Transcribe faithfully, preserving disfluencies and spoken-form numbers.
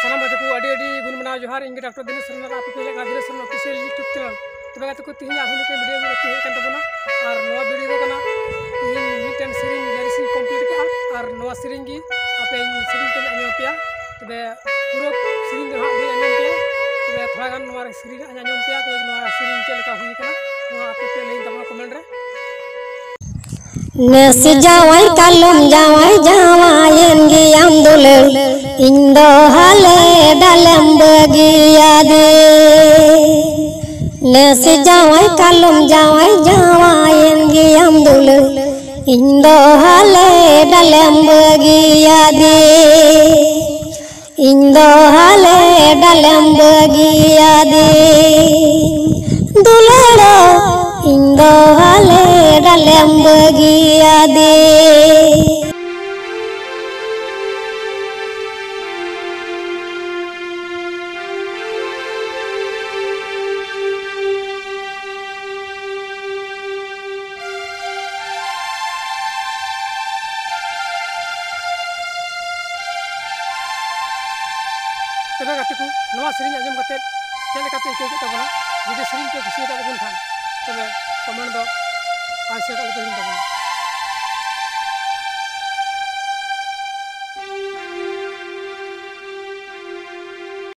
ᱥᱟᱱᱟᱢ ᱜᱟᱛᱮ ᱠᱚ ᱟᱹᱰᱤ ᱟᱹᱰᱤ ᱜᱩᱱ ᱢᱟᱱᱟᱣ ᱡᱚᱦᱟᱨ᱾ ᱤᱧ ᱜᱮ ᱰᱟᱠᱛᱟᱨ ᱫᱤᱱᱮᱥ ᱥᱚᱨᱮᱱ ᱟᱨ ᱟᱯᱮ ᱯᱮ ᱧᱮᱞᱮᱫ ᱠᱟᱱᱟ Dinesh Soren Official YouTube channel᱾ ᱛᱚᱵᱮ ᱜᱟᱛᱮ ᱠᱚ, ᱛᱮᱦᱮᱧ ᱟᱨᱦᱚᱸ ᱢᱤᱫᱴᱮᱱ video ᱟᱹᱜᱩ ᱠᱟᱛᱮ ᱦᱮᱡ ᱟᱠᱟᱱ ᱛᱟᱵᱚᱱᱟ᱾ ᱟᱨ ᱱᱚᱣᱟ video ᱫᱚ ᱠᱟᱱᱟ ᱛᱮᱦᱮᱧ ᱢᱤᱫᱴᱮᱱ ᱥᱮᱨᱮᱧ lyrics ᱤᱧ complete ᱠᱟᱜᱼᱟ᱾ ᱟᱨ ᱱᱚᱣᱟ ᱥᱮᱨᱮᱧ ᱜᱮ ᱟᱯᱮ ᱥᱮᱨᱮᱧ ᱛᱮᱧ ᱟᱸᱡᱚᱢ ᱟᱯᱮᱭᱟ᱾ ᱛᱚᱵᱮ ᱯᱩᱨᱟᱹ ᱥᱮᱨᱮᱧ ᱫᱚ ᱦᱟᱸᱜ ᱵᱟᱹᱧ ᱟᱸᱡᱚᱢ ᱯᱮᱭᱟ, ᱛᱚᱵᱮ ᱛᱷᱚᱲᱟ ᱜᱟᱱ ᱱᱚᱣᱟ ᱥᱮᱨᱮᱧ ᱦᱟᱸᱜ ᱤᱧ ᱟᱸᱡᱚᱢ ᱯᱮᱭᱟ᱾ ᱛᱚᱵᱮ ᱱᱚᱣᱟ ᱥᱮᱨᱮᱧ ᱪᱮᱫ ᱞᱮᱠᱟ ᱦᱩᱭ ᱠᱟᱱᱟ, ᱱᱚᱣᱟ ᱟᱯᱮ ᱯᱮ ᱞᱟᱹᱭ ᱛᱟᱵᱚᱱᱟ comment ᱨᱮ᱾ ᱱᱮᱥ ᱡᱟᱶᱟᱭ ᱠᱟᱞᱚᱢ ᱡᱟᱶᱟᱭ ᱡᱟᱶᱟᱭᱮᱱ ᱜᱮᱭᱟᱢ ᱫᱩᱞᱟᱹᱲ, ᱤᱧ ᱫᱚ ᱦᱟᱞᱮ ᱰᱟᱞᱮᱢ ᱵᱟᱹᱜᱤᱭᱟᱫᱮ᱾ ᱱᱮᱥ ᱡᱟᱶᱟᱭ ᱠᱟᱞᱚᱢ ᱡᱟᱶᱟᱭ ᱡᱟᱶᱟᱭᱮᱱ ᱜᱮᱭᱟᱢ ᱫᱩᱞᱟᱹᱲ, ᱤᱧ ᱫᱚ ᱦᱟᱞᱮ ᱰᱟᱞᱮᱢ ᱵᱟᱹᱜᱤᱭᱟᱫᱮ᱾ ᱤᱧ ᱫᱚ ᱦᱟᱞᱮ ᱰᱟᱞᱮᱢ ᱵᱟᱹᱜᱤᱭᱟᱫᱮ᱾ ᱫᱩᱞᱟᱹᱲᱚ, ᱤᱧ ᱫᱚ ᱦᱟᱞᱮ ᱰᱟᱞᱮᱢ ᱵᱟᱹᱜᱤᱭᱟᱫᱮ᱾ ᱛᱚᱵᱮ ᱜᱟᱛᱮ ᱠᱚ, ᱱᱚᱣᱟ ᱥᱮᱨᱮᱧ ᱟᱸᱡᱚᱢ ᱠᱟᱛᱮ ᱪᱮᱫ ᱞᱮᱠᱟ ᱯᱮ ᱟᱹᱭᱠᱟᱹᱣ ᱠᱮᱫ ᱛᱟᱵᱚᱱᱟ? ᱡᱩᱫᱤ ᱥᱮᱨᱮᱧ ᱯᱮ ᱠᱩᱥᱤᱭᱟᱠᱟᱫ ᱛᱟᱵᱚᱱ ᱠᱷᱟᱱ, ᱛᱚᱵᱮ comment ᱫᱚ ᱟᱨ share ᱟᱞᱚ ᱯᱮ ᱦᱤᱲᱤᱧ ᱛᱟᱵᱚᱱᱟ᱾